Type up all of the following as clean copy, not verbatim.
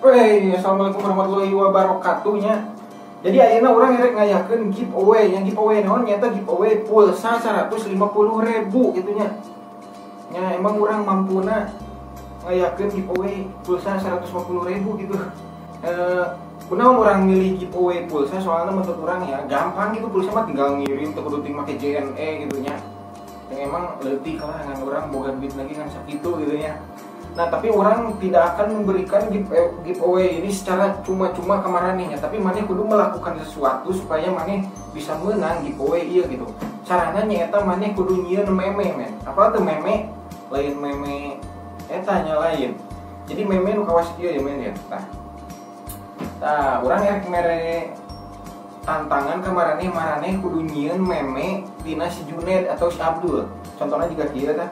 Wey, assalamualaikum warahmatullahi wabarakatuh nya. Jadi ayeuna urang rek ngayakeun giveaway, yang giveaway naon nyata giveaway pulsa 150.000 gitu nya. Nya emang urang mampuna ngayakeun giveaway pulsa 150.000 gitu. Kunaon urang milih giveaway pulsa soalnya menurut urang ya gampang gitu, pulsa mah tinggal ngirim teu kudu ting make JNE gitu nya. Yang emang leutik lah ngan urang boga duit lagi kan sakitu gitu nya. Nah, tapi orang tidak akan memberikan giveaway ini secara cuma-cuma ke maranehnya, tapi maneh kudu melakukan sesuatu supaya maneh bisa menang giveaway ieu gitu. Carana nyaeta maneh kudu nyieun meme, men. Apa tuh meme? Lain meme eta nya lain. Jadi meme nu kawas ieu ya men ya. Tah. Tah, urang erek mere tantangan ke maraneh, maraneh kudu nyieun meme tina si Juned atau si Abdul. Contohnya juga kieu tah.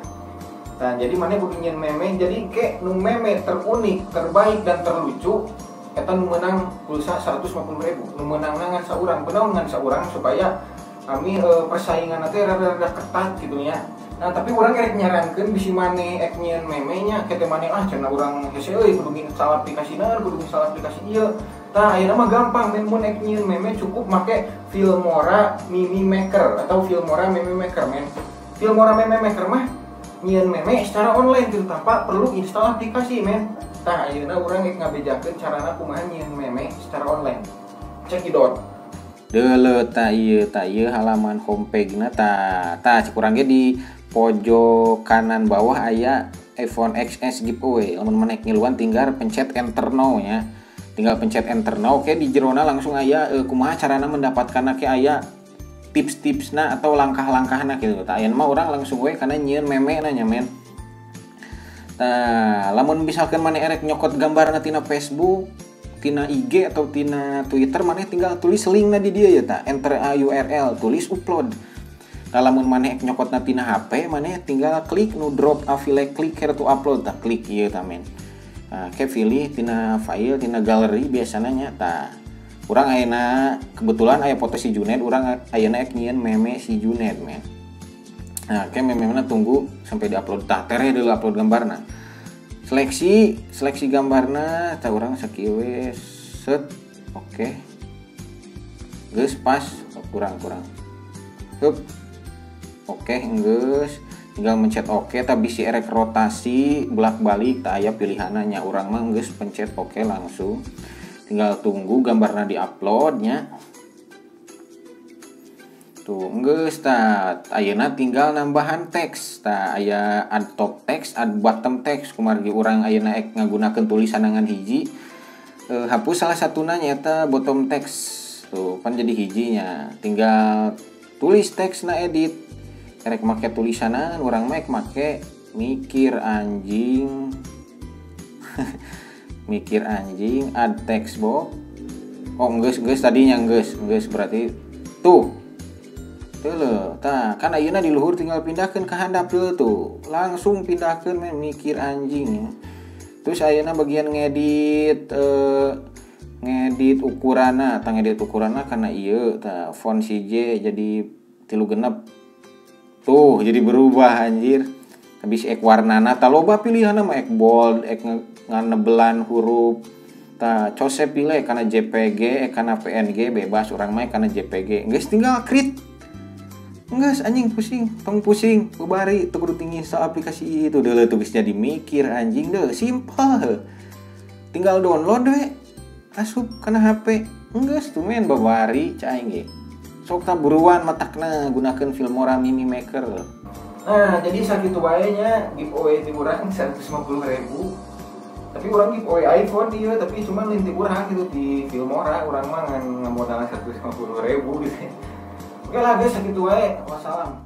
Nah, jadi mana kudu nyieun meme, jadi ke nu meme terunik, terbaik dan terlucu eta nu meunang pulsa 150.000. Nu meunangna ngan saurang, kunaon ngan saurang supaya kami persaingan teh rada-rada ketat gitu nya. Nah, tapi urang erek nyarankeun bisi maneh ek nyieun meme nya, ke teh maneh ah cenah urang hese euy kudu nginstal aplikasi naon, kudu nginstal aplikasi ieu. Tah, ayeuna mah gampang men, mun ek nyieun meme cukup make Filmora Meme Maker atau Filmora Meme Maker men. Filmora Meme Maker mah nyieun meme secara online gitu tanpa perlu install aplikasi men. Tah ayeuna urang rek ngabejakeun carana kumaha nyieun meme secara online. Cekidot. Deuleu tah ieu halaman homepage-na tah. Tah cek urang ge di pojok kanan bawah aya iPhone XS giveaway. Lamun maneh ngiluan tinggal pencet enter now nya. Tinggal pencet enter now ke di jerona langsung aya kumaha carana mendapatkanna ke aya tips-tipsna atau langkah-langkahna gitu. Tah ayeuna mah urang langsung we kana nyieun meme na nya men. Tah lamun misalkan maneh erek nyokot gambarna tina Facebook, tina IG atau tina Twitter, maneh tinggal tulis linkna di dieu ya tah, enter a URL, tulis upload. Tah lamun maneh erek nyokotna tina HP, maneh tinggal klik nu drop a file, klik here to upload, tah klik ieu tah men. Nah, ke pilih tina file, tina galeri biasana nya tah. Urang ayeuna kebetulan aya foto si Juned, urang ayeuna ek nyieun meme si Juned men. Nah, ke meme-na tunggu sampai diupload tah, tereh deui upload gambarna. Seleksi, seleksi gambarna tah urang sakieu we set. Oke. Geus pas, kurang-kurang. Hup. Oke, geus. Tinggal mencet oke, tah bisi erek rotasi bolak-balik tah aya pilihanna nya, urang mah geus pencet oke langsung. Tinggal tunggu gambarna diupload nya. Tuh, geus tah ayeuna tinggal nambahan teks. Tah aya add top text, add bottom text. Kumargi urang ayeuna ek ngagunakeun tulisan ngan hiji. Hapus salah satuna nyaeta bottom text. Tuh, pan jadi hijinya. Tinggal tulis teksna edit. Erek make tulisanan, urang mah ek make mikir anjing. Mikir anjing, add text box. Oh, geus geus tadinya geus, geus berarti tuh. Tuh lho, tah kan ayeuna di luhur tinggal pindahkeun ka handap lho tuh. Langsung pindahkeun men mikir anjing ya. Terus ayeuna bagian ngedit ngedit ukuranna, tah ngedit ukuranna kana ieu tah font si J jadi 3 6. Tuh, jadi berubah anjir. Habis ek warnana tah loba pilihanna mah ek bold, ek nganebelan huruf. Tah cose pilih kana JPG, ek kana PNG bebas, urang mah kana JPG. Geus tinggal create. Geus anjing pusing, tong pusing, babari teu kudu tinggi install aplikasi itu deuleu tuh geus jadi mikir anjing deh, simple. Tinggal download we. Asup kana HP. Geus tuh men babari cai ge. Sok tah buruan matakna gunakeun Filmora Meme Maker. Nah, jadi sakitu wae nya giveaway ti urang 150.000. Tapi urang giveaway iPhone ieu, tapi cuman lain ti urang gitu di Filmora, urang mah ngan ngamodalan 150.000 gitu. Oke lah guys, sakitu wae. Wassalam.